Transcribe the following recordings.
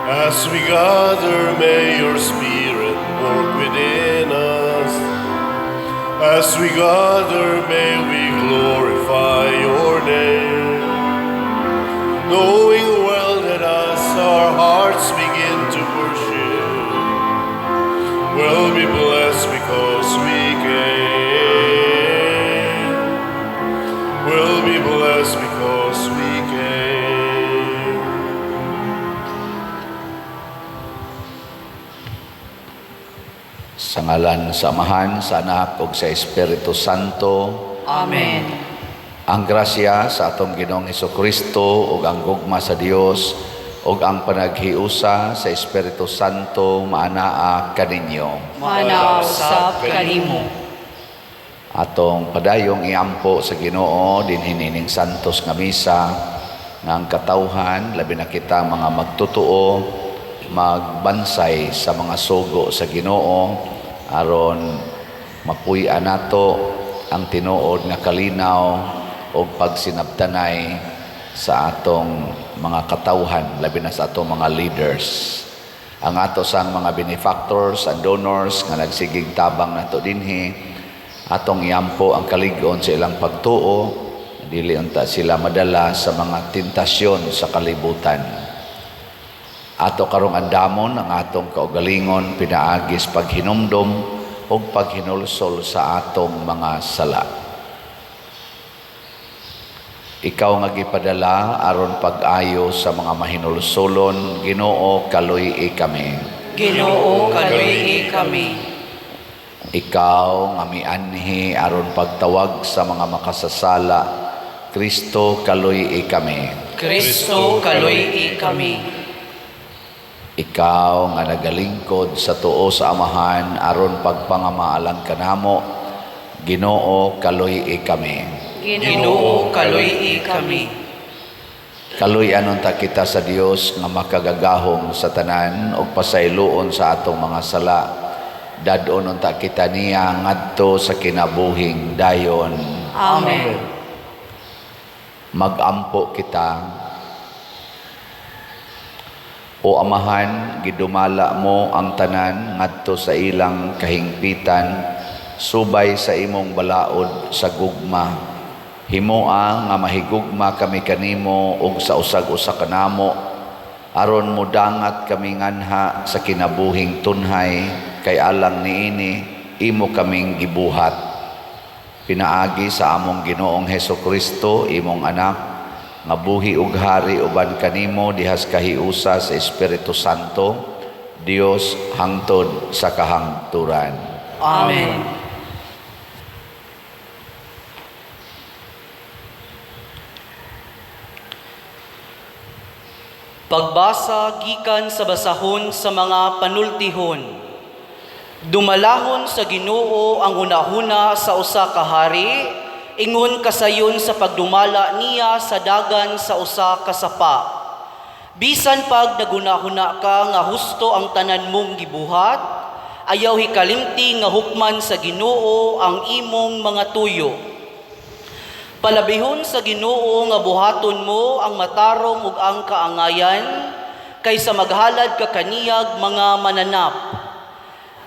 As we gather, may your Spirit work within us. As we gather, may we glorify your name. Knowing well that as our hearts begin to worship, we'll be blessed because we came. We'll be blessed because we came. Sa ngalan sa Amahan, sa Anak ug sa Espiritu Santo. Amen. Ang grasya sa atong Ginoong Hesukristo ug ang gugma sa Dios ug ang panaghiusa sa Espiritu Santo maanaa kaninyo. Maanaa usab kanimo. Atong padayong iampo sa Ginoo dinhi nining santos nga misa nga ang katawhan, labi na kita mga magtotoo, magbansay sa mga sugo sa Ginoo aron mapuy-an nato ang tinuod nga kalinaw ug pagsinabtanay sa atong mga katawhan, labi na sa atong mga leaders. Ang ato sang mga benefactors and donors nga nagsigig tabang nato dinhi, atong iampo ang kalig-on sa ilang pagtuo, dili unta sila madala sa mga tentasyon sa kalibutan. Ato karong andamon ang atong kaugalingon pinaagi sa paghinumdom ug paghinulsol sa atong mga sala. Ikaw nga gipadala aron pag-ayo sa mga mahinulsolon, Ginoo, kaluy-i kami. Ginoo, kaluy-i kami. Ikaw nga mianhi aron pagtawag sa mga makasasala, Kristo, kaluy-i kami. Kristo, kaluy-i kami. Ikaw nga nagalingkod sa tuo sa Amahan aron pagpangamaalan kanamo, Ginoo, kaluy-i kami. Ginoo, kaluy-i kami. Kaluy-an unta kita sa Dios nga makagagahom sa tanan ug pasayloon sa atong mga sala. Dad-on unta kita niya ngadto sa kinabuhing dayon. Amen. Magampo kita. O Amahan, gidumala mo ang tanan ngadto sa ilang kahingpitan subay sa imong balaod sa gugma. Himoa nga mahigugma kami kanimo ug sa usag-usa kanamo aron modangat kami nganha sa kinabuhing tunhay, kay alang niini imo kaming gibuhat. Pinaagi sa among Ginoong Heso Kristo, imong anak, nga buhi ug hari uban kanimo dihas kahiusa sa Espiritu Santo, Dios, hangtod sa kahangturan. Amen. Pagbasa gikan sa basahon sa mga panultihon. Dumalahon sa Ginoo ang hunahuna sa usa ka hari, ingon kasayon sa pagdumala niya sa dagan sa usa ka sapa. Bisan pag nagunahuna ka nga husto ang tanan mong gibuhat, ayaw hikalimti nga hukman sa Ginoo ang imong mga tuyo. Palabihon sa Ginoo nga buhaton mo ang matarong ug ang kaangayan, kaysa maghalad ka kaniyag mga mananap.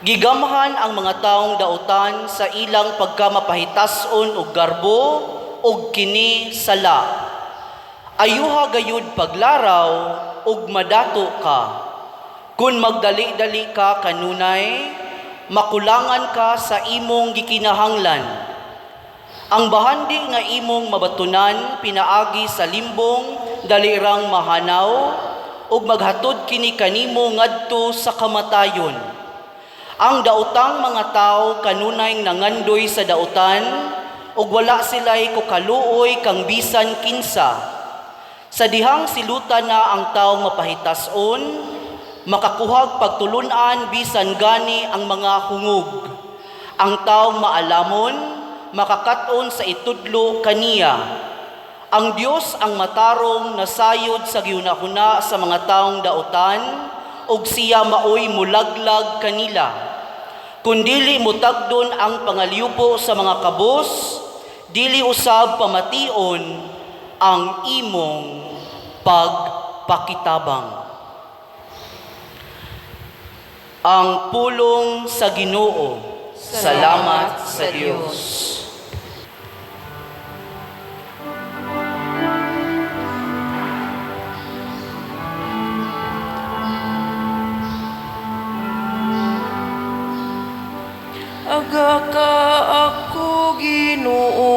Gigamhan ang mga taong dautan sa ilang pagkamapahitas-on og garbo ug kini sala. Ayuha gayud paglaraw ug madato ka. Kun magdali-dali ka kanunay, makulangan ka sa imong gikinahanglan. Ang bahandi nga imong mabatunan pinaagi sa limbong dalirang mahanaw ug maghatod kini kanimo ngadto sa kamatayon. Ang daotang mga tawo kanunay nangandoy sa dautan ug wala sila'y kukaluoy kang bisan kinsa. Sa dihang silutan na ang tawo mapahitason, makakuhag pagtulun-an bisan gani ang mga hungog. Ang tawo maalamon, makakat-on sa itudlo kaniya. Ang Dios ang matarong nasayod sa gihunahuna sa mga taong dautan, ug siya maoy mulaglag kanila. Kun dili mutagdon ang pangalyupo sa mga kabos, dili usab pamation ang imong pagpakitabang. Ang pulong sa Ginoo. Salamat sa Dios. Aga ka ako, Ginoo,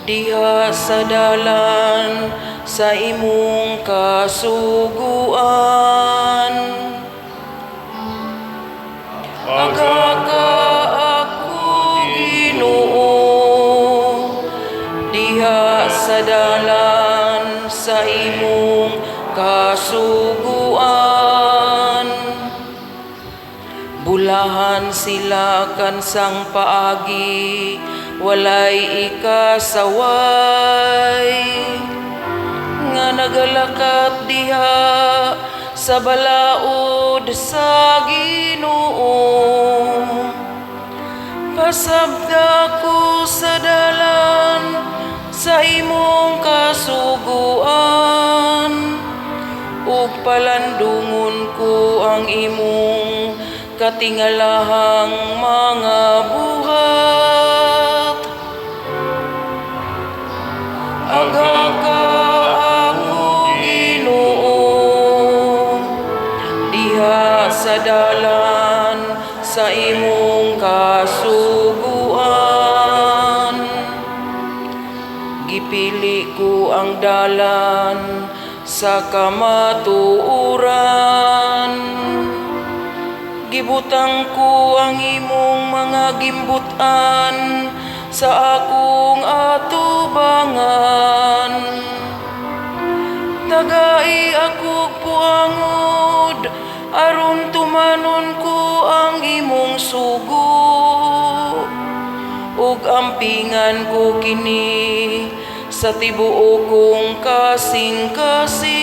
diha sa dalan sa imong kasuguan. Aga ka ako, Ginoo, diha sa dalan sa imong kasuguan. Bulahan sila kansang paagi, walay ikasaway, nga nagalakat diha sa balaod sa Ginoo. Pasabda ko sa dalan sa imong kasuguan, ug palandungon ko ang imong katingalahang mga buhat. Aga ka ako, Ginoo, diha sa dalan sa imong kasuguan. Gipili ko ang dalan sa kamatuoran. Gibutang ko ang imong mga gimbutan sa akong atubangan. Tagai ako puangod, aron tumanon ko ang imong sugo. Ug ampingan ko kini sa tibuok kong kasing-kasing.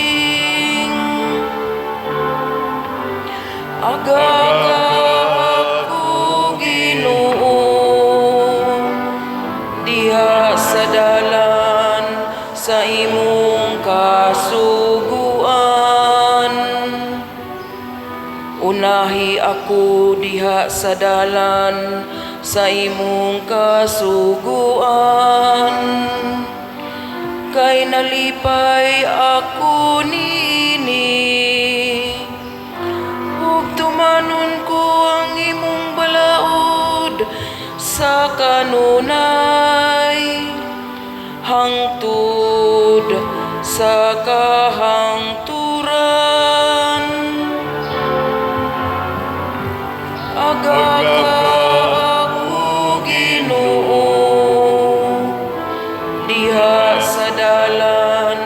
Aga ka ako, Ginoo, diha sa dalan sa imong kasuguan. Unahi ako diha sa dalan sa imong kasuguan, kay nalipay ako niini. Ug tumanon ko ang imong balaod sa kanunay, hangtod sa kahangturan. Aga ka ako, Ginoo, diha sa dalan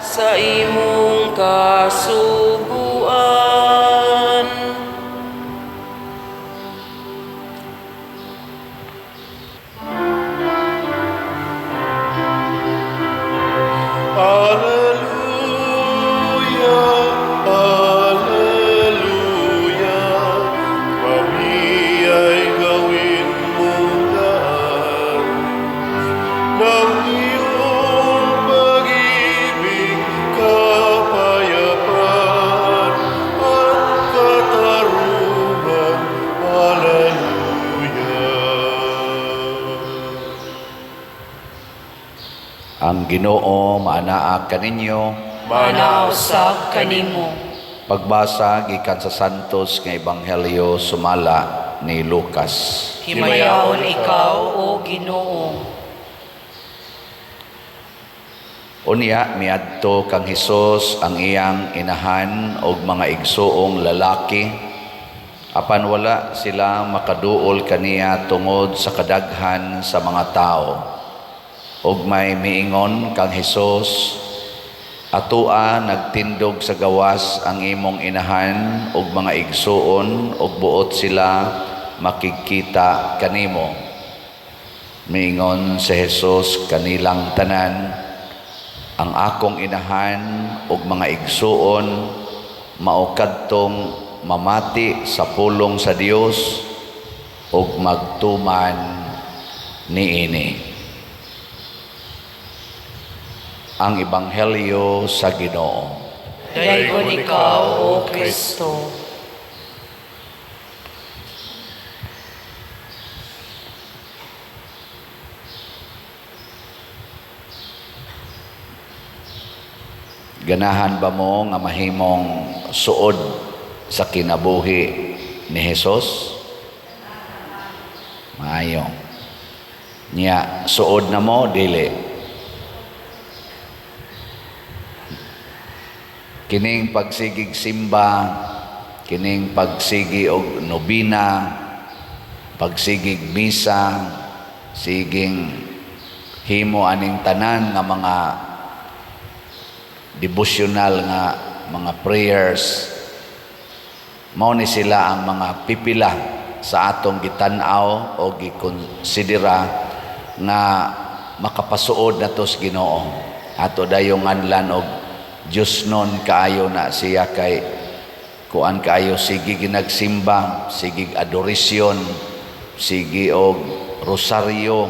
sa imong kasuguan. Alleluia, Alleluia, kami ay gawin mong daan ng iyong pag-ibig, kapayapaan at katarungan. Alleluia. Ang Ginoo maanaa kaninyo. Manaa usab kanimo. Pagbasa gikan sa Santos nga Ebanghelyo sumala ni Lucas. Himayaon ikaw, o Ginoo. Unya miadto kang Hesus ang iyang inahan og mga igsuong lalaki, apan wala sila makaduol kaniya tungod sa kadaghan sa mga tawo. Og may miingon kang Hesus, atoa nagtindog sa gawas ang imong inahan og mga igsuon og buot sila makigkita kanimo. Miingon si Hesus kanilang tanan, ang akong inahan og mga igsuon mao kadtong mamati sa pulong sa Dios og magtuman niini. Ang Ebanghelyo sa Ginoo. Daygon ikaw, O Kristo. Ganahan ba mo nga mahimong suod sa kinabuhi ni Hesus? Maayo. Nya suod na mo, dili? Kining pagsigig simba, kining pagsigi og nobina, pagsigig misa, siging himo aning tanan nga mga devotional nga mga prayers, mao ni sila ang mga pipila sa atong gitan-aw o gikonsidera nga makapasuod nato sa Ginoo. Ato dayong nganlan og Diyos nun kaayo na siya kay kuan kaayo, sige ginagsimba, sige adoration, sige og rosaryo,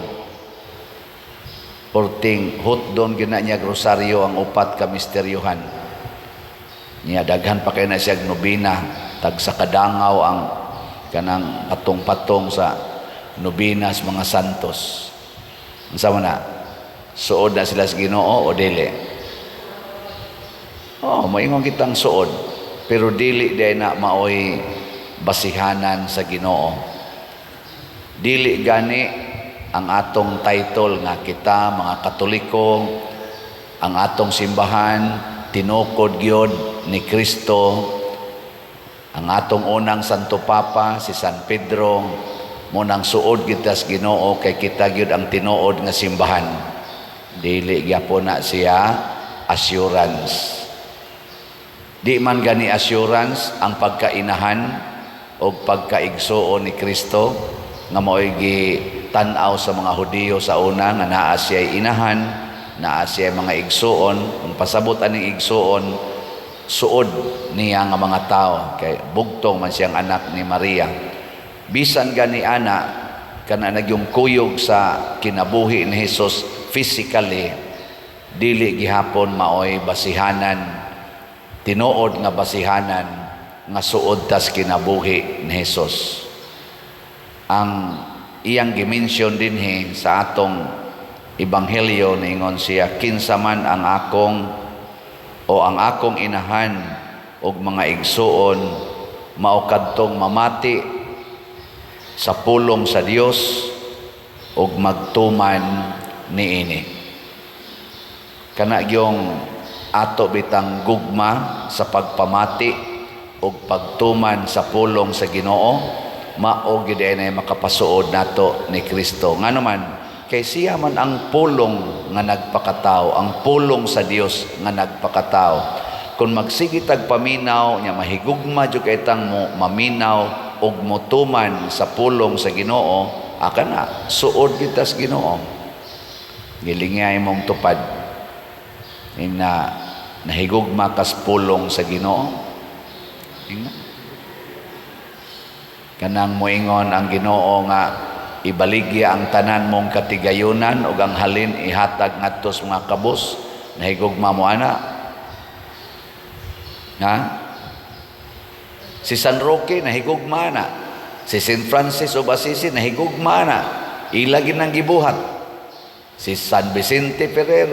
porting hotdon gina niya rosaryo ang upat ka misteryohan niya, daghan pa kay na siya nobina, tag sa kadangaw ang kanang patong-patong sa nobinas mga santos. Unsa man na, suod na sila sa Ginoo o dili? Oh, moingon kitang suod, pero dili day na maoy basihanan sa Ginoo. Dili gani ang atong title nga kita mga Katoliko, ang atong simbahan tinukod gyud ni Kristo, ang atong unang Santo Papa si San Pedro, mo nang suod kita sa Ginoo kay kita gyud ang tinuod nga simbahan. Dili gyapon na siya assurance. Di man gani assurance ang pagkainahan o pagkaigsuon ni Kristo nga mao'y gitan-aw sa mga Hudiyo sa una nga naa siya'y inahan, naa siya'y mga igsuon. Ang pasabot aning igsuon, suod niya nga mga tao kay bugtong man siyang anak ni Maria. Bisan gani ana kana nagyong kuyog sa kinabuhi ni Hesus physically, dili gihapon maoy basihanan, tinuod nga basihanan nga suod tas kinabuhi ni Hesus. Ang iyang gimension dinhi sa atong ebanghelyo, niingon siya, "Kinsa man ang akong o ang akong inahan og mga igsuon, mao kadtong mamati sa pulong sa Dios ug magtuman niini." Kana gyung ato bitang gugma sa pagpamati ug pagtuman sa pulong sa Ginoo, mao gyud ay makapasuod nato ni Kristo. Ngano man? Kay siya man ang pulong nga nagpakatao, ang pulong sa Dios nga nagpakatao. Kung magsige tag paminaw nya, mahigugma jud kay tang mo maminaw ug motuman sa pulong sa Ginoo, aka na suod kita sa Ginoo. Gilingay mong tupad ina, nahigugma kas pulong sa Ginoo. Ingna kanang moingon ang Ginoo nga ibaligya ang tanan mong katigayunan ug ang halin ihatag ngadto sa mga kabus, nahigugma mo ana? Ha? Si San Roque, nahigugma na. Si Saint Francis of Assisi, nahigugma na. Ila ginang gibuhat. Si San Vicente Ferrer,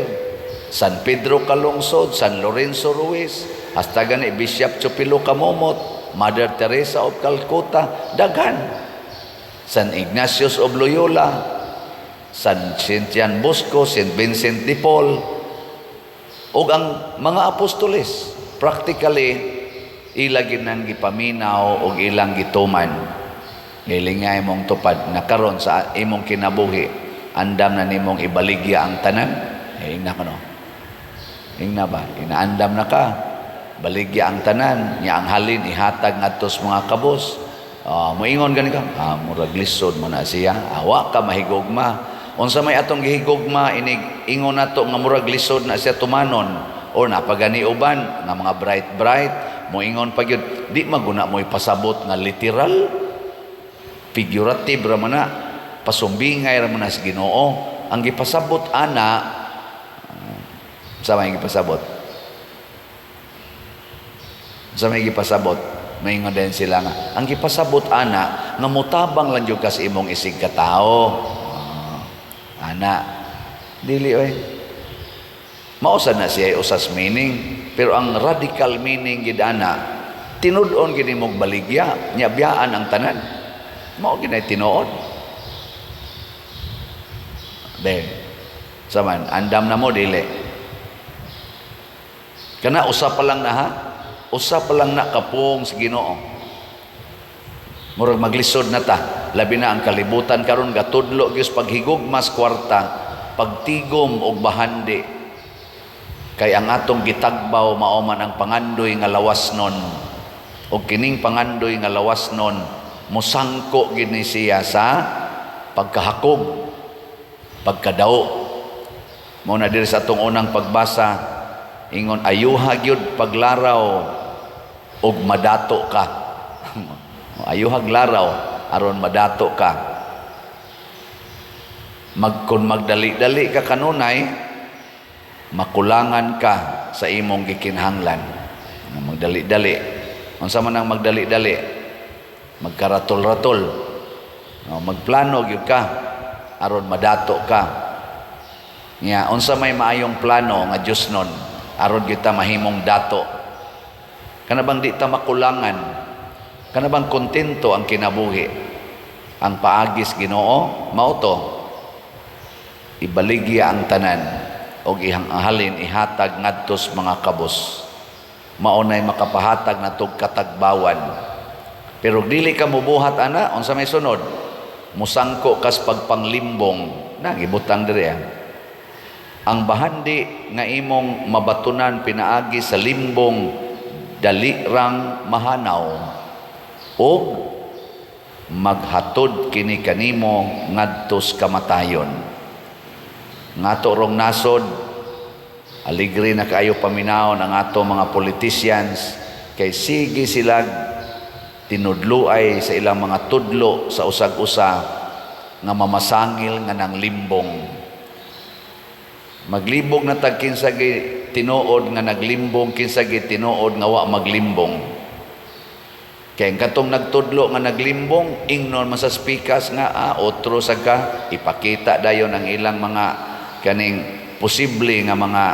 San Pedro Calungsod, San Lorenzo Ruiz, hasta gani Bishop Chupilo Camomot, Mother Teresa of Calcutta, daghan. San Ignatius of Loyola, San Juan Bosco, Saint Vincent de Paul, ug ang mga apostoles, practically ila ginang gipaminaw og ilang gituman. Gilingay mong tupad na karon sa imong kinabuhi, andam na nimong ibaligya ang tanan. Eh, ingna ka no? Ingna ba? Inaandam na ka. Baligya ang tanan, nya ang halin ihatag ngadto sa mga kabos. Moingon gani ka, murag lisod man na siya. Awa ka mahigugma. Unsa may atong gihigugma inig ingon nato nga murag lisod na siya tumanon, or napagani uban nga mga bright bright moingon pa gyud, di maguna mo ipasabot nga literal, figurative ra man na, pasumbingay ra man na sa Ginoo ang gipasabot ana. Sa may gipasabot, sa may gipasabot, maingon din sila nga ang gipasabot ana nga mutabang lang jud ka sa imong isig katao. Ana dili oy. Mao sad na siya usas meaning, pero ang radical meaning gid ana, tinud-on gid nimog baligya, nya biyaan ang tanan. Mao gid nay tinuod. Be. Saman, andam na mo dili. Kana usa pa lang na ha. Usa pa lang na kapong sa Ginoo. Murag maglisod na ta. Labi na ang kalibutan karon gatudlo gyud paghigugmas kwarta, pagtigom og bahandi. Kay ang atong gitagbaw mao man ang pangandoy nga lawas nun. Og kining pangandoy nga lawas nun, mosangko gid ni siya sa pagkahakog, pagkadao. Mao na diri sa atong unang pagbasa, ingon ayuha gyud paglaraw og madato ka. Ayuhag laraw aron madato ka. Kung magdali-dali ka kanunay, makulangan ka sa imong gikinahanglan. Magdali-dali. Unsa man ang magdali-dali? Magkaratol-ratol. No, magplano gyud ka aron madato ka. Nya unsa may maayong plano nga Dios nun aron kita mahimong dato? Kana bang di ta makulangan? Kana bang kontento ang kinabuhi? Ang paagis Ginoo mao to, ibaligya ang tanan og ihang halin ihatag ngadtos mga kabos. Mao nay makapahatag natog katagbawan. Pero dili ka mobuhat ana, unsa may sunod? Musangko kas pagpanglimbong. Na gibutang diri ah. Ang bahandi nga imong mabatunan pinaagi sa limbong dali rang mahanaw og maghatod kini kanimo ngadtos kamatayon. Ngato rong nasod, aligre na kaayo paminawon ang ato mga politicians kay sige sila tinudluay sa ilang mga tudlo sa usag-usa nga mamasangil nga nang limbong. Maglibog na tag kinsa gi tinuod nga naglimbong, kinsa gi tinuod nga wa maglimbong. Kay ang katong nagtudlo nga naglimbong, ingnon man sa speakers nga otro sa ka, ipakita dayon ang ilang mga kaning posible nga mga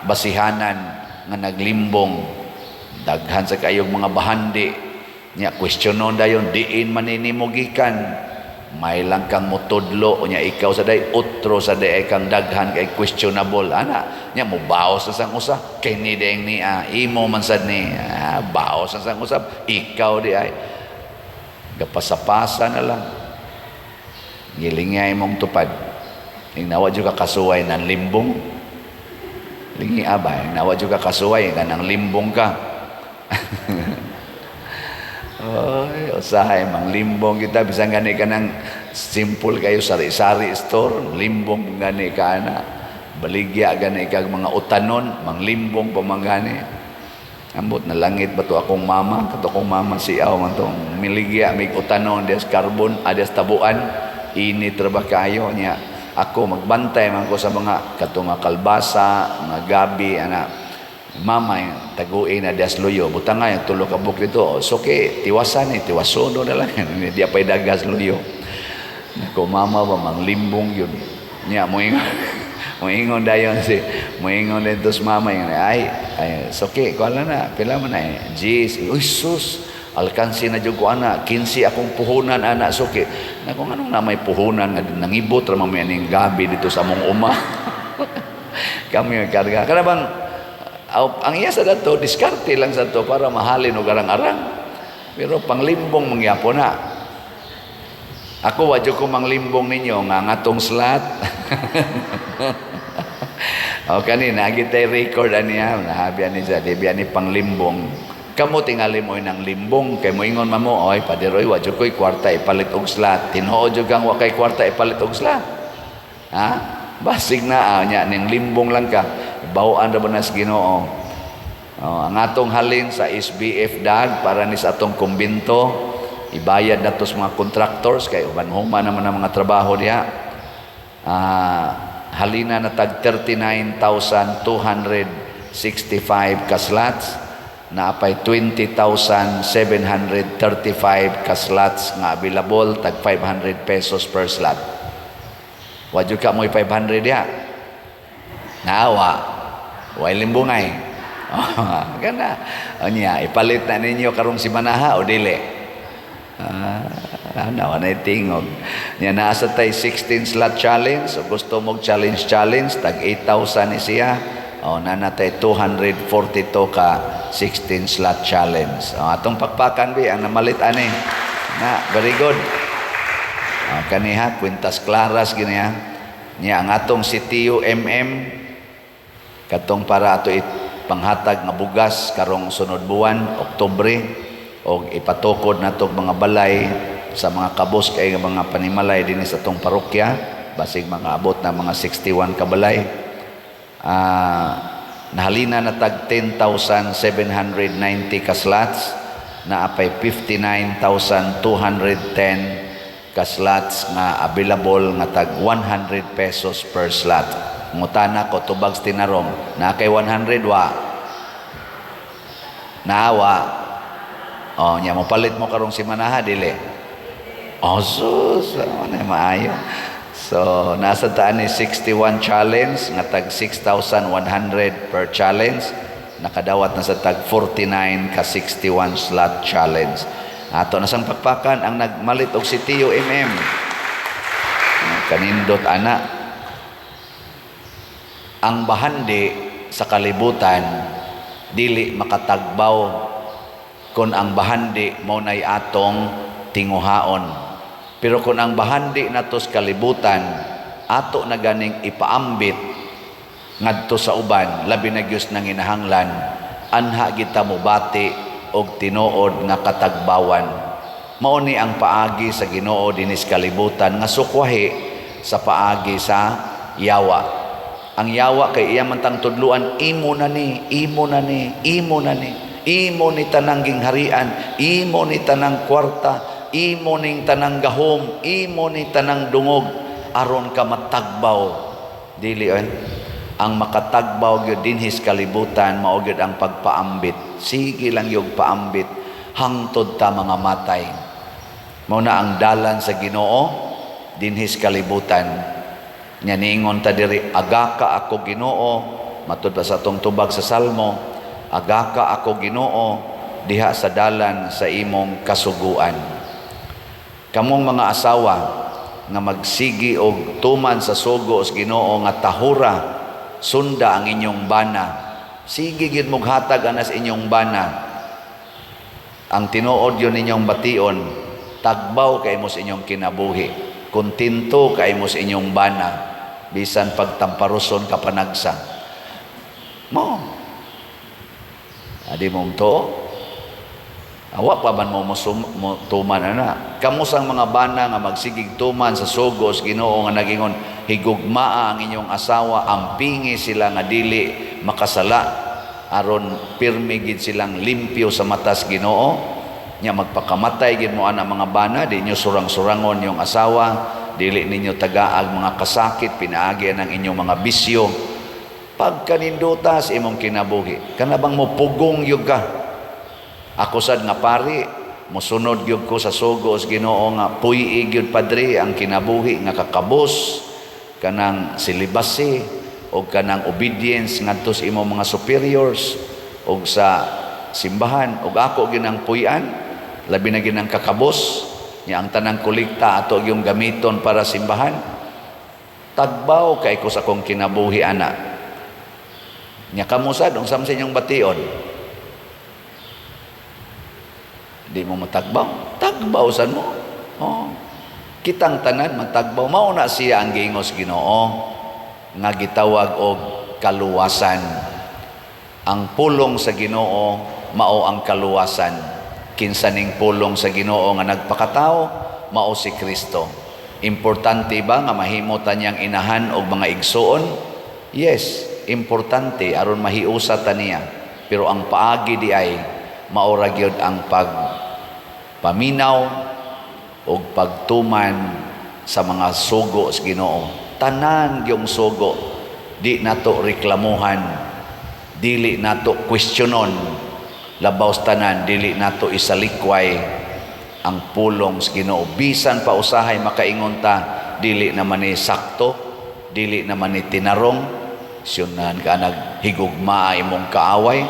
basihanan nga naglimbong. Daghan sa kayog mga bahandi nya questionon dayon, diin man nimo gikan, may lang kang mutudlo unya ikaw sa day otro sa day kang daghan kay questionable ana nya mobaos na sang usa kini deng ni imo man sad ni baos na sang usab ikaw di ay gapasapasa na lang gilingay mong tupad. Ing nawa jud ka kasuway nan limbong, lingi abay nawa jud ka kasuway ka nang limbong ka. Oy, usahay manglimbong kita bisan gani ka nang simple kayo sari-sari store, limbong gani ka ana. Baligya gani kag mga utanon, manglimbong pa man gani. Ambot na langit ba to akong mama, kato akong mama siaw man to. Miligya mig utanon des carbon, ades tabuan, init ra ba kayo nya. Ako magbantay man ko sa mga kato nga kalbasa, mga gabi ana. Mama, taguin na des luyo. Buta nga, yung tulo ka buk dito. So, okay, tiwasan eh. Tiwasono na lang. Di pa'y dagas luyo. Nako, mama ba, manglimbong yun. Nya, moingon. Moingon dayon si, moingon din tos mama. Yung, ay, ay, so okay, kuha na. Pila man na eh. Jeez, uy, sus. Alkansi na dyan ko, ana. 15 akong puhunan, ana. So, okay. Nako, anong na may puhunan? Nangibot, ramang may aning gabi dito sa among uma. Kami karga. Kana bang, ang iya sa dato, diskarte lang sa to para mahalin og arang-arang. Pero panglimbong mangyapon na. Ako, wadyo ko manglimbong ninyo nga ngatong slot. O kani, nagi tay record ani ha, nahabi ani sa, di biya ni panglimbong. Kamo tingali mo ng limbong, kay moingon man mo, oy, Paderoy, wadyo ko'y kwarta ipalit og slot. Tinuod jud kang wa kay kwarta ipalit og slot. Ha? Basig na, nya, ning limbong lang ka. Bawaan ra ba na sa Ginoo. Oh, ang atong halin sa SBF DAG para ni sa atong kumbinto, ibayad nato sa mga contractors kay uban human naman ang mga trabaho diha. Halina na tag 39,265 ka slots, naapay 20,735 ka slots nga available tag 500 pesos per slot. Wa jud ka mo'y 500 diha. Naawa. Way limbungay. Oh, gana. Unya, ipalit na ninyo karong simanaha o dili? Ah, ano, na tingog. Nya naa sa tay 16 slot challenge. O gusto mo challenge challenge, tag 8,000 ni siya. O naa na tay 242 ka 16 slot challenge. O, atong pakpakan bi ang namalit ani. Na, very good. O, kaniha, Quintas Claras gini ha. Nya ang atong si Tio MM katong para ato ipanghatag nga bugas karong sunod buwan, Oktubre, og ipatukod nato mga balay sa mga kabos kay nga mga panimalay dinhi sa atong parokya, basig mga abot na mga 61 ka balay. Nahalina na tag 10,790 ka slots, naa pay 59,210 ka slots nga available nga tag 100 pesos per slot. Ngutana ko tubag sa tinarong, naa kay 100 wa? Naawa. Oh, nya mo palit mo karong simanaha dili? Oh, sus, ano maayo. So, nasa taan ni 61 challenge nga tag 6,100 per challenge. Nakadawat na sa tag 49 ka 61 slot challenge. Ato na sang pakpakan ang nagmalit og si Tio MM. Kanindot ana. Ang bahandi sa kalibutan dili makatagbaw kung ang bahandi mao nay atong tinguhaon. Pero kung ang bahandi nato sa kalibutan ato na ganing ipaambit ngadto sa uban, labi na gyud nang inahanglan, anha kita mobati og tinuod nga katagbawan. Mao ni ang paagi sa Ginoo dinis kalibutan nga sukwahi sa paagi sa yawa. Ang yawa kay iya man tang tudluan, imo na ni, imo na ni, imo na ni, imo ni tanang gingharian, imo ni tanang kwarta, imo ning tanang gahom, imo ni tanang dungog, aron ka matagbaw. Dili oy. Ang makatagbaw gyud dinhis kalibutan mao gyud ang pagpaambit. Sige lang yung paambit hangtod ta mga matay. Mao na ang dalan sa Ginoo dinhis kalibutan. Nya niingon ta diri, agaka ako Ginoo, matud pa sa atong tubag sa Salmo, agaka ako Ginoo diha sa dalan sa imong kasuguan. Kamong mga asawa nga magsigi og tuman sa sugo sa Ginoo nga tahura, sunda ang inyong bana. Sige gyud mog hatag anas inyong bana. Ang tinuod yun ninyong bation, tagbaw kay mo sa inyong kinabuhi. Kontento kay mo sa inyong bana, bisan pagtamparuson ka panagsa. Mo. Adi mong to. Awa pa man mo mo tuman ana. Kamo sang mga bana nga magsigig tuman sa sugo sa Ginoo nga nagingon higugmaa ang inyong asawa, ampingi sila nga dili makasala aron pirmi gid silang limpyo sa matas Ginoo. Nya magpakamatay gid mo ana mga bana, di nyo surang-surangon yung asawa, dili ninyo tagaag mga kasakit pinaagi ang inyong mga bisyo. Pagkanindutas imong kinabuhi, kana bang mo pugong yug ka? Ako sad nga pari, mosunod gyud ko sa sugo sa Ginoo nga puy-i gyud padre ang kinabuhi nga kakabos kanang celibacy o kanang obedience ngadto sa imong mga superiors og sa simbahan, og ako ginang puy-an, labi na ginang kakabos nya ang tanang kolekta ato yung gamiton para simbahan. Tagbaw kay ko sa akong kinabuhi ana. Nya kamo sad unsa man sa inyong bation? Di mo matagbaw? Tagbaw san mo. Oh. Kitang tanan matagbaw. Mao na siya ang giingos Ginoo nga gitawag og kaluwasan. Ang pulong sa Ginoo mao ang kaluwasan. Kinsa ning pulong sa Ginoo nga nagpakatao, mao si Kristo. Importante ba nga mahimo ta niyang inahan og mga igsuon? Yes, importante aron mahiusa ta niya. Pero ang paagi di ay mao ra gyud ang pagpaminaw og pagtuman sa mga sugo sa Ginoo. Tanan gyung sugo, di nato reklamuhan, dili nato questionon, labaw sa tanan dili nato isalikway ang pulong sa Ginoo. Bisan pa usahay makaingon ta dili naman ni sakto, dili naman ni tinarong, Siyunan ka naghigugmaa imong kaaway.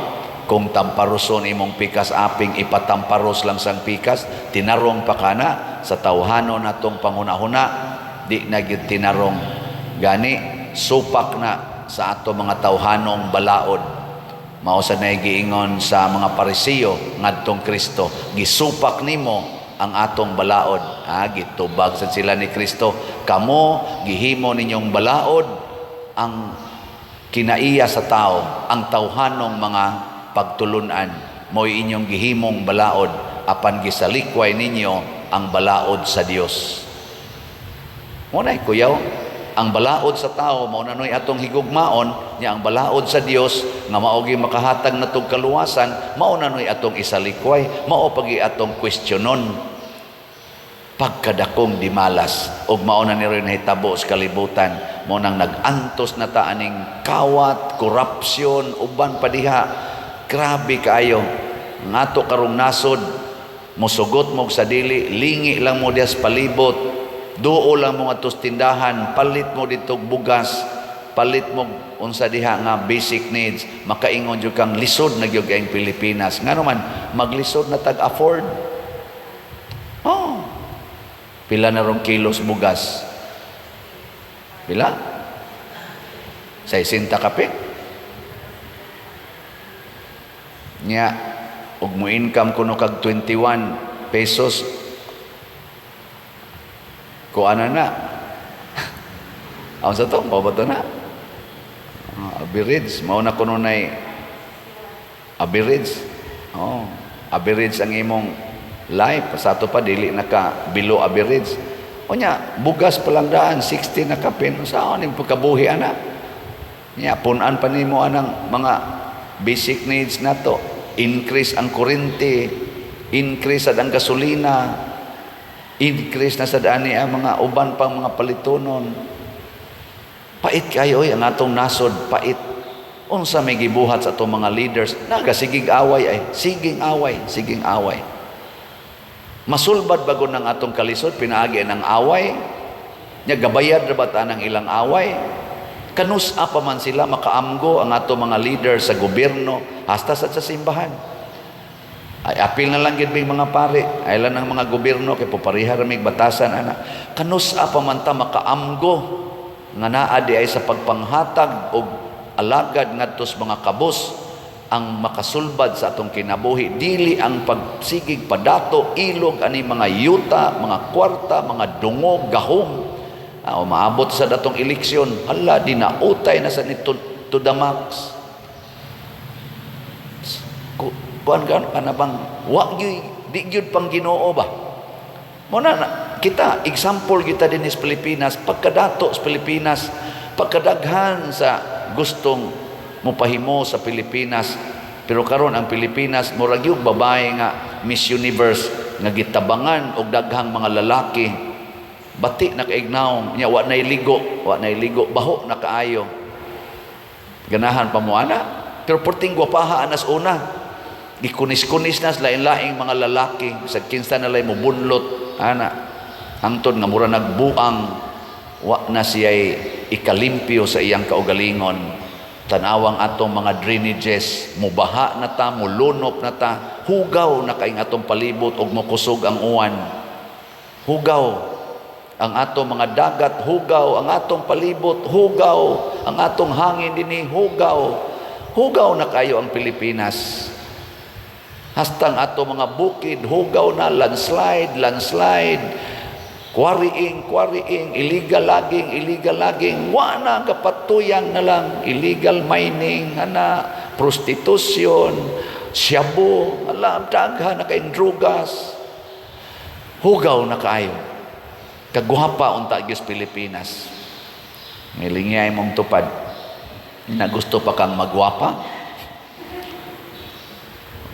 Kung tamparoson imong pikas aping, ipatamparos lang sang pikas. Tinarong pa kana sa tawhano natong panghuna-huna, di na gyud tinarong. Gani supak na sa ato mga tawhanong balaod. Mao sa nay giingon sa mga Parisiyo ngadtong Kristo, "Gisupak nimo ang atong balaod." Ah, gitubag sad sila ni Kristo, "Kamo gihimo ninyong balaod ang kinaiya sa tao, ang tawhanong mga pagtulunan mo'y inyong gihimong balaod, apan gisalikway ninyo ang balaod sa Dios." Mo na kuyaw ang balaod sa tao, mao na noy atong higugmaon nya. Ang balaod sa Dios nga mao gyud makahatag natong kaluwasan, mao na noy atong isalikway, mao pagi atong kwestiyonon. Pagkadakong dimalas ug mao na ni rin nahitabo sa kalibutan. Mao nang nag-antos na ta aning kawat, korupsyon, uban pa diha. Grabe kaayo ang ato karong nasod. Mosugot mo sa dili, lingi lang mo diha sa palibot, duo lang mo ngadto sa tindahan, palit mo dito og bugas, palit mo unsa diha nga basic needs, makaingon jud kang lisod na gyud ang Pilipinas. Ngano man maglisod na tag afford? Oh, pila na rong kilos bugas? Pila? 60 kapin. Nya ug mo income kuno kag 21 pesos, kuana na. Ang sa to, mao ba to na? Ah, average, mao na kuno nay average. Oh, average ang imong life. Sa ato pa dili na ka below average. Unya, bugas pa lang daan 60 na kapin, sa ning pagkabuhi ana? Nya pun-an pa nimo anang mga basic needs nato. Increase ang kuryente, increase sad ang gasolina, increase na sad ani ang mga uban pang mga palitonon. Pait kayo oy ang atong nasod, pait. Unsa may gibuhat sa atong mga leaders? Nagasigig away ay, siging away, siging away. Masulbad bago ng atong kalisod pinaagi ng away. Nya gabayad ra ba ta ng ilang away? Kanus-a pa man sila makaamgo ang ato mga leaders sa gobyerno hasta sa simbahan? Ay, apil na lang gid mga pare, ay lang ang mga gobyerno kay popariha ra mig batasan ana. Kanus-a pa man ta makaamgo nga naa di ay sa pagpanghatag og alagad ngadto sa mga kabus ang makasulbad sa atong kinabuhi, dili ang pagsigig padato ilog ani mga yuta, mga kwarta, mga dungog, gahom. Ah, umaabot sa datong eleksyon, hala, di na utay na sa nito to the max. Kuan ka kana bang wa gyud, di gyud pang Ginoo ba? Mo na kita example kita din sa Pilipinas, pagkadato sa Pilipinas, pagkadaghan sa gustong mopahimo sa Pilipinas. Pero karon ang Pilipinas murag yung babae nga Miss Universe nga gitabangan og daghang mga lalaki. Bati na kaignaw nya, wa nay ligo, wa nay ligo, baho na kaayo. Ganahan pa mo ana, pero porting gwapaha anas una, gikunis-kunis na sa lain-laing mga lalaki sa kinsa na lay mobunlot ana, hangtod nga mura nagbuang, wa na siya'y ikalimpyo sa iyang kaugalingon. Tanawang atong mga drainages, mubaha na ta, mulunop na ta, hugaw na kaing atong palibot og mokusog ang uwan. Hugaw ang atong mga dagat, hugaw ang atong palibot, hugaw ang atong hangin dinhi, hugaw. Hugaw na kayo ang Pilipinas. Hastang ato mga bukid, hugaw na, landslide, landslide, quarrying, quarrying, illegal logging, illegal logging, wa na kapatuyang na lang, illegal mining, ana, prostitution, shabu, alam, daghan na kay drugas. Hugaw na kaayo. Kaguhapa unta gyud Pilipinas. Ngilingay mong tupad. Na gusto pa kang magwapa?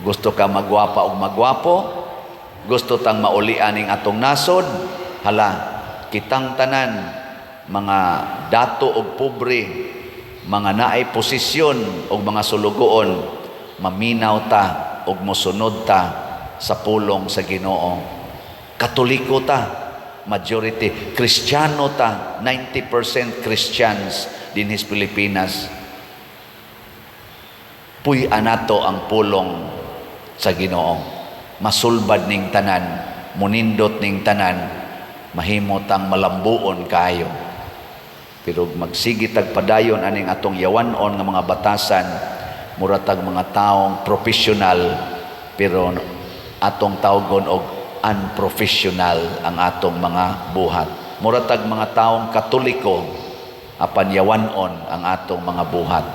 Gusto ka magwapa o magwapo? Gusto tang maulian ning atong nasod? Hala, kitang tanan, mga dato og pobre, mga naay posisyon og mga sulugoon, maminaw ta og mosunod ta sa pulong sa Ginoo. Katoliko ta, majority. Kristiyano ta, 90% Christians dinhi sa Pilipinas. Puy-an nato ang pulong sa Ginoo. Masulbad ning tanan, munindot ning tanan, mahimo tang malambuon kaayo. Pero magsige tag padayon aning atong yawan-on nga mga batasan, mura tag mga taong professional pero atong tawgon og unprofessional ang atong mga buhat. Mura tag mga taong Katoliko apan yawan-on ang atong mga buhat.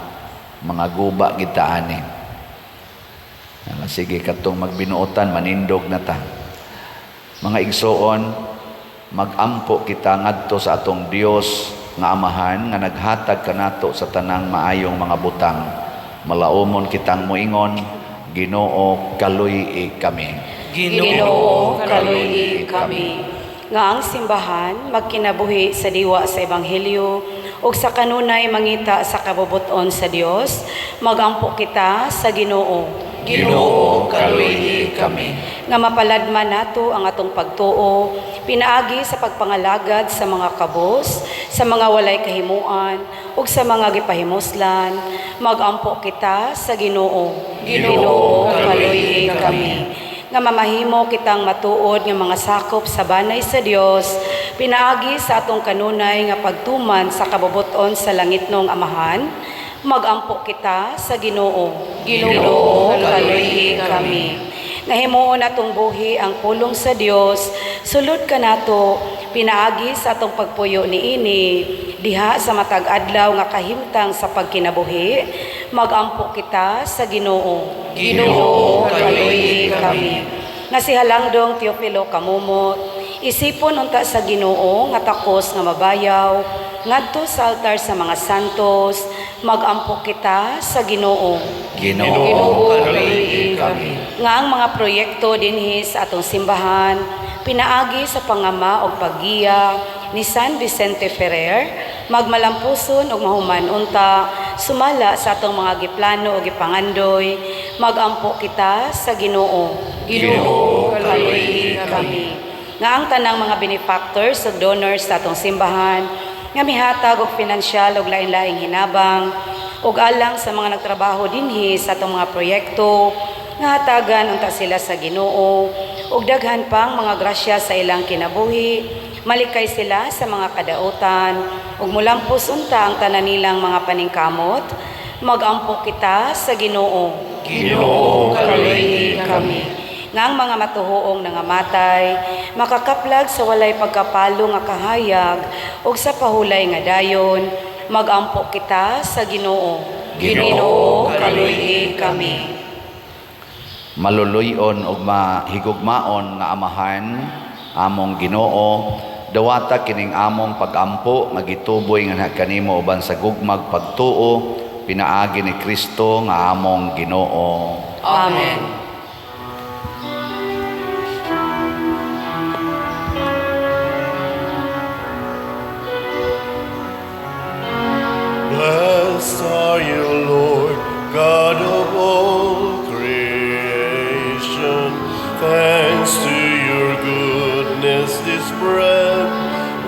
Mga guba gid ta ani. Sige, katong magbinuotan, manindog na ta. Mga igsoon, magampo kita ngadto sa atong Dios nga Amahan nga naghatag kanato sa tanang maayong mga butang. Malaumon kitang moingon, Ginoo, kaluy-i kami. Ginoo, kaluy-i kami. Nga ang simbahan magkinabuhi sa diwa sa ebanghelyo ug sa kanunay mangita sa kabubuton sa Dios, magampo kita sa Ginoo. Ginoo, kaluy-i kami. Nga mapaladman nato ang atong pagtuo pinaagi sa pagpangalagad sa mga kabos, sa mga walay kahimuan ug sa mga gipahimuslan, magampo kita sa Ginoo. Ginoo, kaluy-i kami. Nga mamahimo kitang matuod nga mga sakop sa banay sa Dios pinaagi sa atong kanunay nga pagtuman sa kabubuton sa langitnong Amahan, magampo kita sa Ginoo. Ginoo, kaluy-i kami. Nga himuon atong buhi ang pulong sa Dios sulod kanato pinaagi sa atong pagpuyo niini diha sa matag adlaw nga kahimtang sa pagkinabuhi, magampo kita sa Ginoo. Ginoo, kaluy-i kami. Nga si Halangdong Teofilo Camomot isipon unta sa Ginoo nga takos nga mabayaw ngadto sa altar sa mga santos, magampo kita sa Ginoo. Ginoo, kaluy-i kami. Nga ang mga proyekto dinhi sa atong simbahan pinaagi sa pangama og paggiya ni San Vicente Ferrer magmalampuson ug mahuman unta sumala sa atong mga giplano ug gipangandoy, magampo kita sa Ginoo. Ginoo, kaluy-i kami. Nga ang tanang mga benefactors ug donors sa atong simbahan nga mihatag og pinansyal ug lain-laing hinabang ug alang sa mga nagtrabaho dinhi sa atong mga proyekto, nga hatagan unta sila sa Ginoo ug daghan pang mga grasya sa ilang kinabuhi, malikay sila sa mga kadautan ug mulampos unta ang tanan nilang mga paningkamot, magampo kita sa Ginoo. Ginoo, kaluy-i kami. Nga ang mga matuhoong nangamatay makakaplag sa walay pagkapalo nga kahayag ug sa pahulay nga dayon, magampo kita sa Ginoo. Ginoo, kaluy-i kami. Maluluyon ug mahigugmaon nga Amahan, among Ginoo, dawata kining among pagampo nga gituboy nga kanimo uban sa gugmag pagtuo pinaagi ni Kristo nga among Ginoo. Amen. Blessed are you, Lord, God of all creation. Thanks to your goodness, this bread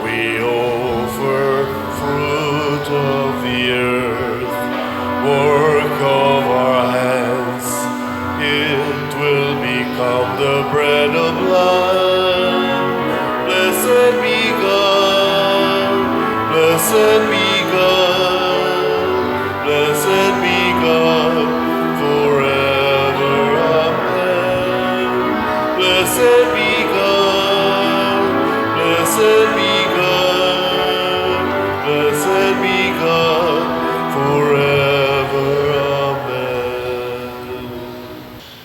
we offer, fruit of the earth, work of our hands. It will become the bread of life. Blessed be God, blessed be God, blessed be God forever. Amen. Blessed be God, blessed be God, blessed be God forever. Amen.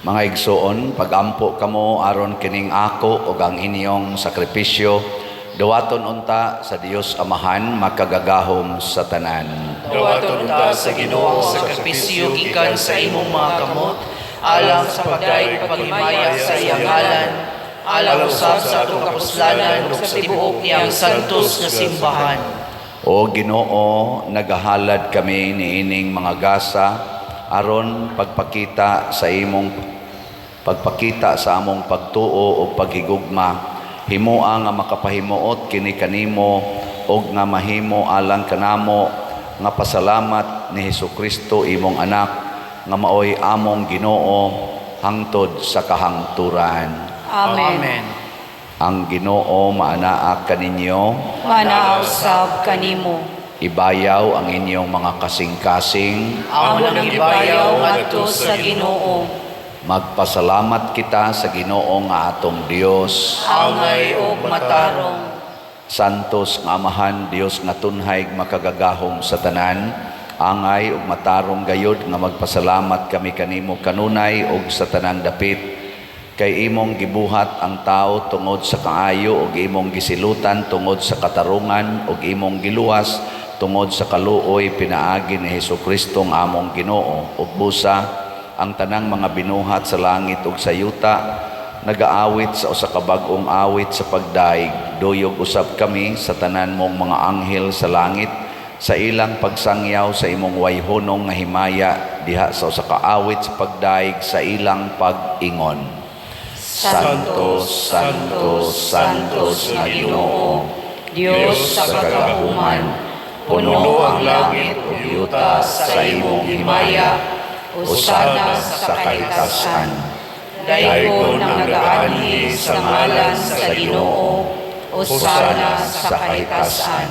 Mga igsoon, pagampo kamo aron kining ako ug ang inyong sakripisyo dawaton unta sa Dios Amahan makagagahom sa tanan. Dawaton unta sa Ginoo ang sakripisyo gikan sa imong mga kamot, alang sa pagdayeg paghimaya sa iyang ngalan, alang usab sa atong kapuslanan ug sa tibuok niyang santos nga simbahan. O Ginoo, nagahalad kami niining mga gasa aron pagpakita sa among pagtuo ug paghigugma. Himoa nga makapahimuot kini kanimo ug nga mahimo alang kanamo nga pasalamat ni Hesukristo imong anak nga maoy among Ginoo hangtod sa kahangturan. Amen. Amen. Ang Ginoo maanaa kaninyo. Maanaa usab kanimo. Ibayaw ang inyong mga kasing-kasing. Amo nang ibayaw ngadto sa Ginoo. Magpasalamat kita sa Ginoo nga atong Dios. Angay ug matarong. Santos nga Amahan, Dios nga tunhay makagagahom sa tanan, angay ug matarong gayod nga magpasalamat kami kanimo kanunay ug sa tanang dapit. Kay imong gibuhat ang tao tungod sa kaayo ug imong gisilutan tungod sa katarungan ug imong giluwas tungod sa kaluoy pinaagi ni Hesukristo nga among Ginoo. Ug busa ang tanang mga binuhat sa langit ug sa yuta nagaawit sa usa ka bag-ong awit sa pagdaig. Duyog usab kami sa tanan mong mga anghel sa langit sa ilang pagsangyaw sa imong wayhunong nga himaya diha sa usa ka awit sa pagdaig sa ilang pag-ingon. Santo, Santo, Santos nga Ginoo, Dios sa kagahuman, puno ang langit ug yuta sa imong himaya, usana sa kahitasan. Daygon ang nagaanhi sa ngalan sa Ginoo, usana sa kahitasan.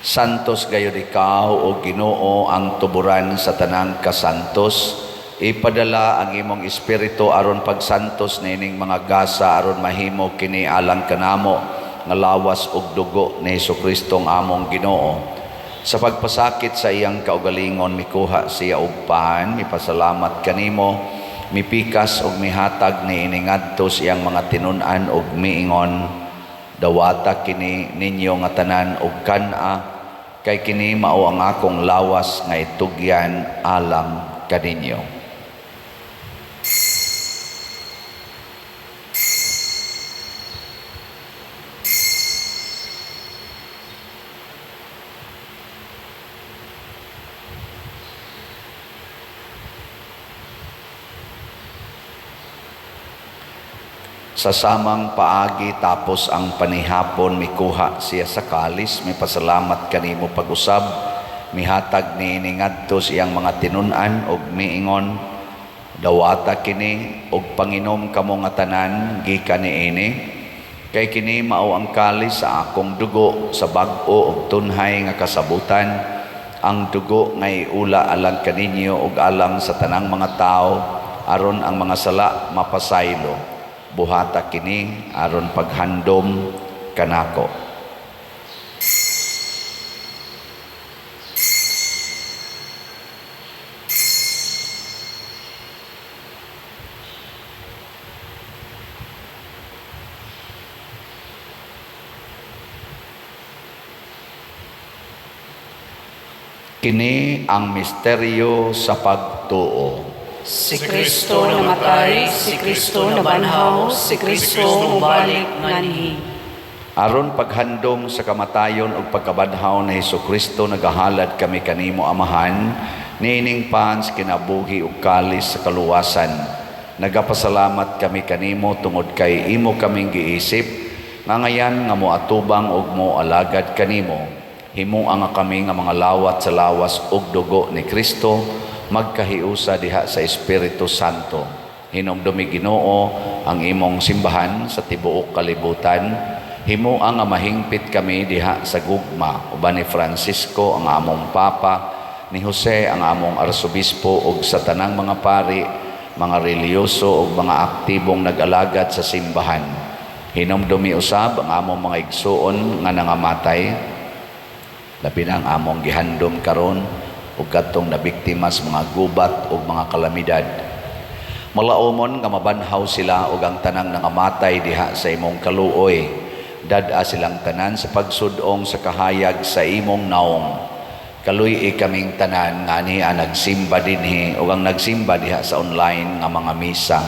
Santos gayud ikaw o Ginoo ang tuburan sa tanang kasantos. Ipadala ang imong espiritu aron pagsantos niining mga gasa aron mahimo kini alang kanamo nga lawas ug dugo ni Hesukristo ang among Ginoo. Sa pagpasakit sa iyang kaugalingon mikuha siya og pan, mipasalamat kanimo, mipikas ug mihatag niini ngadto sa iyang mga tinun-an ug miingon, dawata kini ninyo nga tanan ug kan-a, kay kini mao ang akong lawas nga itugyan alang kaninyo. Sa samang paagi tapos ang panihapon mikuha siya sa kalis, mipasalamat kanimo pag-usab, mihatag niini ngadto sa iyang mga tinun-an ug miingon, dawata kini ug panginom kamo nga tanan gikan niini, kay kini mao ang kalis sa akong dugo sa bag-o ug tunhay nga kasabutan, ang dugo nga iula alang kaninyo ug alang sa tanang mga tawo aron ang mga sala mapasaylo. Buhata kini aron paghandom kanako. Kini ang misteryo sa pagtuo. Si Kristo namatay, si Kristo nabanhaw, si Kristo mubalik nganhi. Aron paghandom sa kamatayon ug pagkabanhaw ni Hesukristo, nagahalad kami kanimo Amahan, niining pans kinabuhi ug kalis sa kaluwasan. Nagapasalamat kami kanimo tungod kay imo kaming giisip, nga ngayan nga moatubang ug moalagad kanimo. Himoa nga kami nga mga lawat sa lawas ug dugo ni Kristo, magkahiusa diha sa Espiritu Santo. Hinumdumi Ginoo ang imong simbahan sa tibuok kalibutan. Himoa nga mahingpit kami diha sa gugma uban ni Francisco ang among Papa, ni Jose ang among Arsobispo ug sa tanang mga pari, mga relihiyoso ug mga aktibong nag-alagad sa simbahan. Hinumdumi usab ang among mga igsuon nga nangamatay, labi na ang among gihandom karon ug kadtong nabiktima sa mga gubat ug mga kalamidad. Malaumon nga mabanhaw sila ug ang tanang nangamatay diha sa imong kaluoy. Dad-a silang tanan sa pagsudong sa kahayag sa imong naong. Kaluy-i kaming tanan nga niya nagsimba dinhi ug ang nagsimba diha sa online nga mga misa.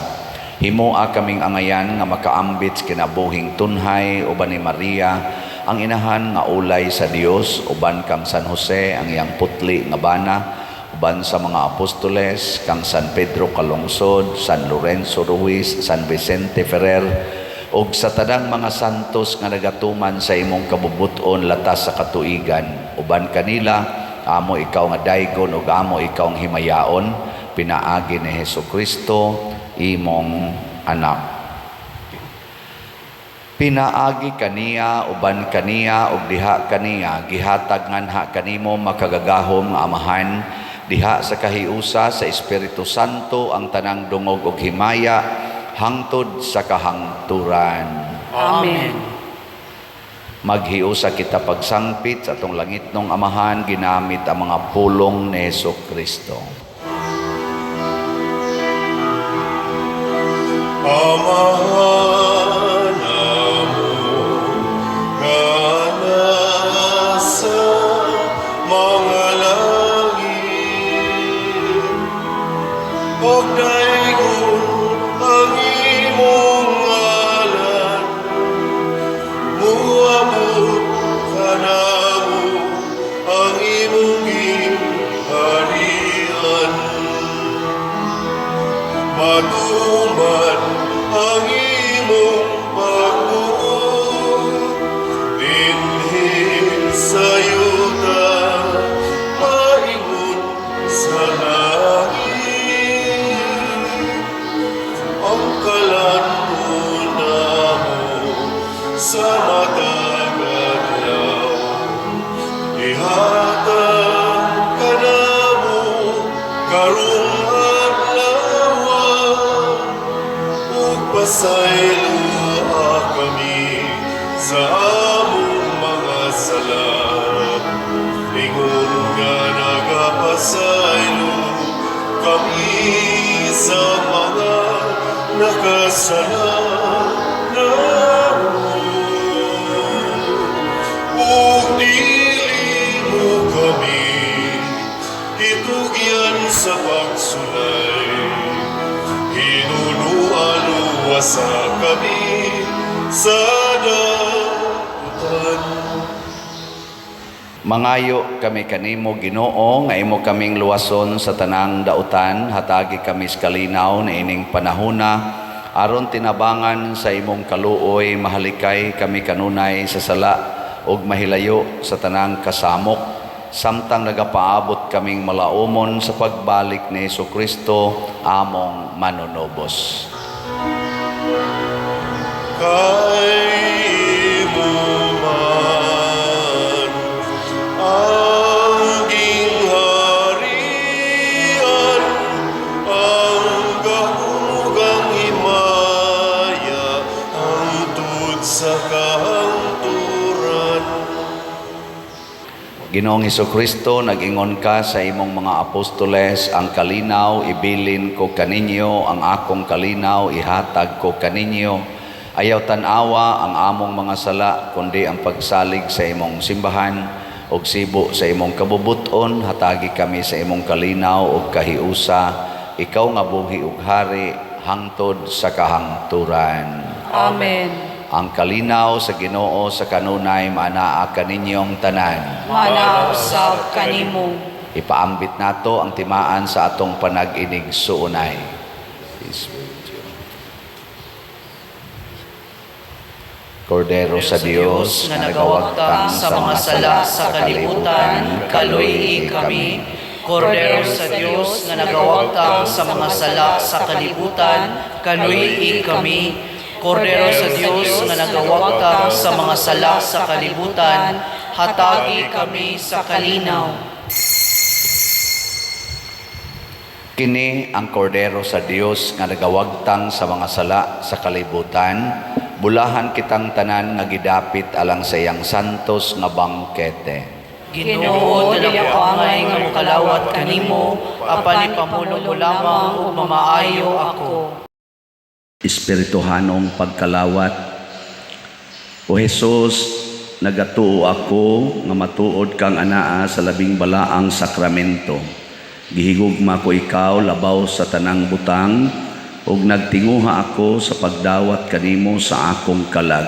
Himoa kaming angayan nga makaambit sa kinabuhing tunhay uban ni Maria ang inahan nga ulay sa Dios, uban kang San Jose ang iyang putli nga bana, uban sa mga apostoles kang San Pedro Calungsod, San Lorenzo Ruiz, San Vicente Ferrer, ug sa tanang mga santos nga nagatuman sa imong kabubut-on latas sa katuigan. Uban kanila Amo ikaw nga daygon ug amo ikaw ang himayaon pinaagi ni Hesus Kristo, imong anak. Pinaagi kaniya, uban kaniya ug diha kaniya, gihatag nganha kanimo, makagagahom nga Amahan, diha sa kahiusa sa Espiritu Santo, ang tanang dungog ug himaya hangtod sa kahangturan. Amen. Maghiusa kita pagsangpit sa atong langitnong Amahan ginamit ang mga pulong ni Hesus Kristo. Amahan amon nga nasa mga langit, pagdaygon ang imong ngalan, muabot kanamo ang imong gingharian, matuman ang imong pagbuot dinhi sa yuta maingon sa langit. Ang kalan-on namo sa matag adlaw ihatag kanamo karong adlaw, ug pasayloa kami sa among mga sala, ingon nga nagapasaylo kami sa mga nakasala namo, ug dili mo kami itugyan sa pagsulay, hinunua luwasa kami sa dautan. Mangayo kami kanimo, Ginoo, nga imo kaming luwason sa tanang dautan. Hatagi kami sa kalinaw niining panahona aron tinabangan sa imong kaluoy mahalikay kami kanunay sa sala ug mahilayo sa tanang kasamok, samtang nagapaabot kaming malaumon sa pagbalik ni Hesus Kristo, among manunubos. Kay imo man ang gingharian, ang gahom ug ang himaya, hangtod sa kahangturan. Ginoong Kristo, nag-ingon ka sa imong mga apostoles, "Ang kalinaw ibilin ko kaninyo, ang akong kalinaw ihatag ko kaninyo." Ayaw tan-awa ang among mga sala, kundi ang pagsalig sa imong simbahan, ug sibo sa imong kabubuton, hatagi kami sa imong kalinaw ug kahiusa, ikaw nga buhi ug hari hangtod sa kahangturan. Amen. Ang kalinaw sa Ginoo sa kanunay maanaa kaninyong tanan. Maanaa usab kanimo. Ipaambit nato ang timaan sa atong panag-inigsuonay. Peace be with you. Kordero sa Dios nga nagawagtang sa mga sala sa kalibutan, kaluy-i kami. Kordero sa Dios nga nagawagtang sa mga sala sa kalibutan, kaluy-i kami. Kordero sa Dios nga nagawagtang sa mga sala sa kalibutan, hatagi kami sa kalinaw. Kini ang Kordero sa Dios nga nagawagtang sa mga sala sa kalibutan, bulahan kitang tanan nga gidapit alang sa iyang santos nga bangkete. Ginoo, dili ako angay nga mokalawat kanimo, apan ipamulong mo lamang ug mamaayo ako. Espirituhanong pagkalawat. O Hesus, nagatuo ako nga matuod kang anaa sa labing balaang sakramento. Gihigugma ko ikaw labaw sa tanang butang ug nagtinguha ako sa pagdawat kanimo sa akong kalag.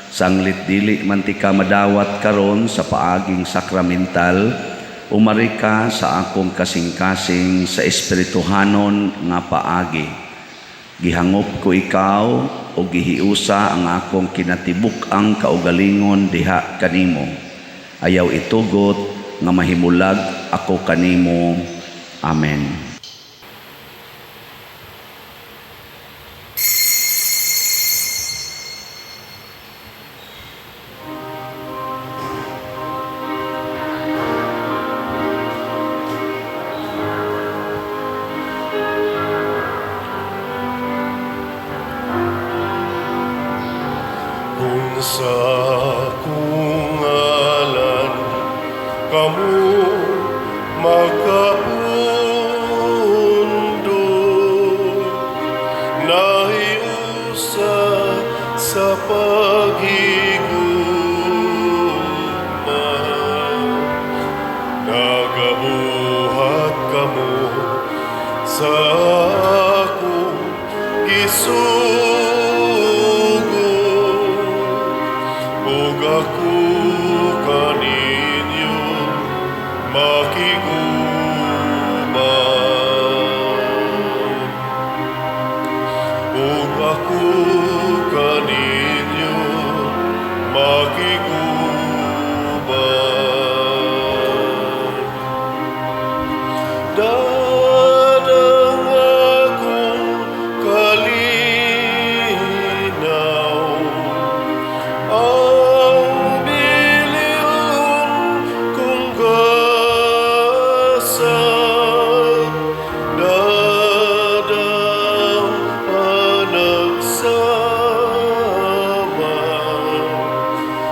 Sanglit dili man ti ka madawat karon sa paaging sakramental, umari ka sa akong kasing-kasing sa espirituhanon nga paagi. Gihangop ko ikaw o gihiusa ang akong kinatibuk-ang kaugalingon diha kanimo. Ayaw itugot nga mahimulag ako kanimo. Amen. Kung sa akong ngalan kamo makapundo, nahiusa sa paghigugma, nagabuhat kamo sa akong gisugo, ug ako kaninyo makig-uban. Ug ako kaninyo makig-uban. Dadang akong kalinaw, ang bililon kong gasa, dadang panagsama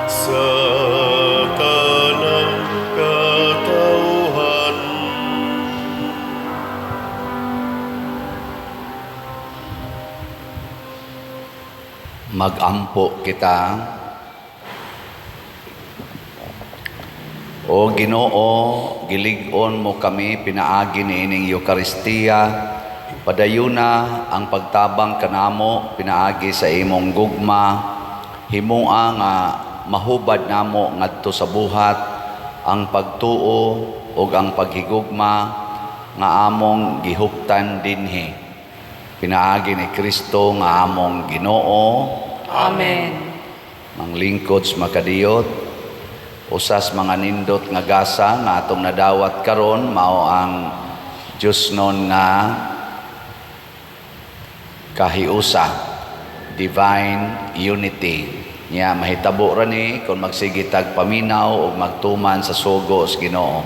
sa tanang katawhan. Magampo kita. O Ginoo, gilig-on mo kami pinaagi niining Eukaristiya. Padayuna ang pagtabang kanamo pinaagi sa imong gugma. Himoa nga mahubad namo ngadto sa buhat ang pagtuo ug ang paghigugma nga among gihuptan dinhi. Pinaagi ni Kristo nga among Ginoo. Amen. Manglingkod sa makadiyot, usas mga nindot nga gasa nga atong nadawat karon mao ang Diyosnon nga kahiusa, divine unity. Nya mahitabo ra ni kung magsige tag paminaw ug magtuman sa sugo sa Ginoo.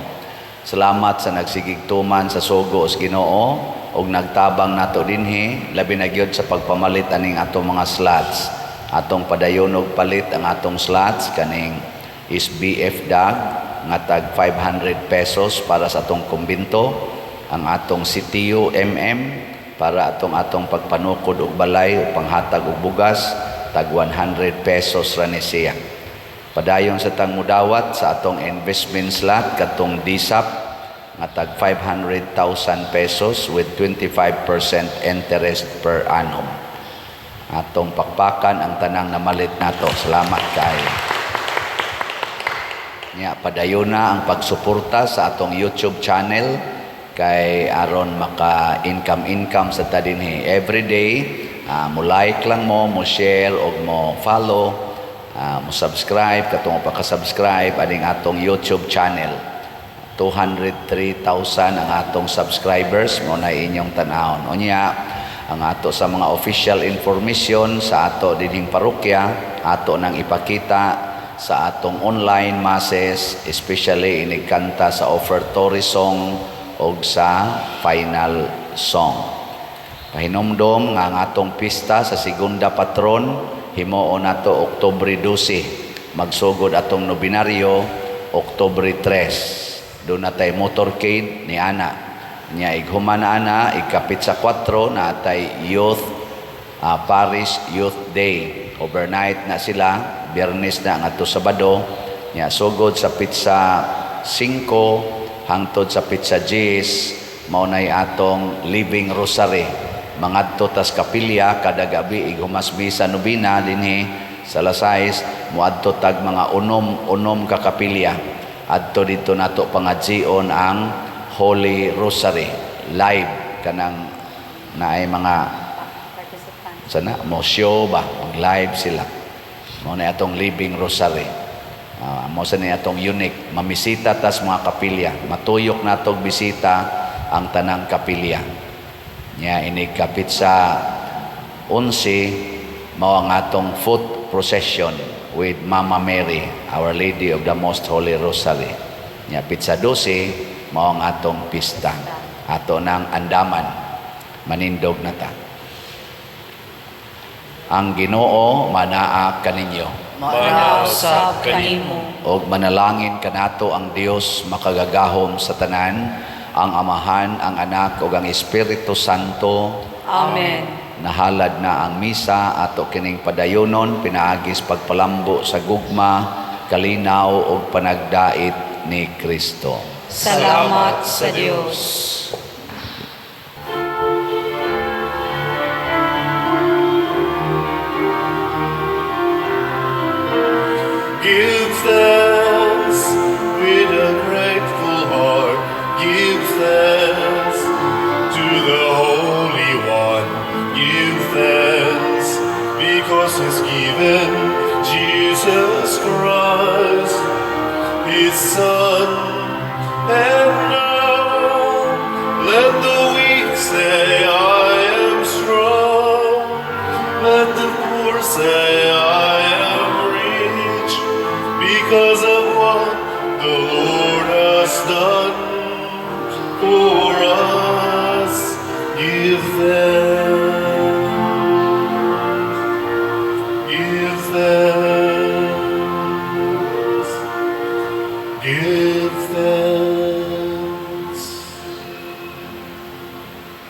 Salamat sa nagsigig tuman sa sugo sa Ginoo ug nagtabang nato dinhi, labi na gyud sa pagpamalit aning atong mga slots. Atong padayon og palit ang atong slots kaning SBF DAG nga tag 500 pesos para sa atong kumbinto, ang atong CTU MM para atong pagpanukod og balay o panghatag og bugas tag 100 pesos ra ni siya. Padayon sa tang mudawat sa atong investment slot katong DSAP nga tag 500,000 pesos with 25% interest per annum. Atong pakpakan ang tanang namalit nato. Salamat kaayo. Nya padayon na ang pagsuporta sa atong YouTube channel kay aron maka income sa ta dinhi every day. Mo like lang mo, mo share og mo follow, mo subscribe katong paka-subscribe aning atong YouTube channel. 203,000 ang atong subscribers mo na inyong tan-awon. Unya ang ato sa mga official information sa ato dinhing parokya ato nang ipakita sa atong online masses, especially inigkanta sa offertory song og sa final song. Pahinomdom nga ang atong pista sa Segunda Patron himuon nato Oktubre 12. Magsugod atong nobinaryo Oktubre 3. Doon natay motorcade ni ana. Nya ighuman na ana, igkapit sa 4 na atay youth Parish Youth Day. Overnight na sila, Biyernes na ngadto Sabado. Nya sugod sa pitsa 5 hangtod sa pitsa 10 mao nay atong Living Rosary. Mangadto tas kapilya kada gabi ighumas misa nobina dinhi sa alas 6 moadto tag mga unom-unom ka kapilya. Adto didto nato pangadzion ang Holy Rosary live kanang naay mga sana mo show ba, mag live sila. Mao na atong Living Rosary. Mao sa ni atong unique, mamisita tas mga kapilya, matuyok natog bisita ang tanang kapilya. Nya inig kapit sa 11, mao ang atong foot procession with Mama Mary, Our Lady of the Most Holy Rosary. Nya pitsa 12, mao ang atong pista. Ato nang andaman, manindog na ta. Ang Ginoo manaa kaninyo. Manaa usab kanimo. Og manalangin kanato ang Dios makagagahom sa tanan, ang Amahan, ang Anak ug ang Espiritu Santo. Amen. Nahalad na ang misa, ato kining padayonon pinaagis pagpalambo sa gugma, kalinaw ug panagdait ni Kristo. Salamat sa Dios.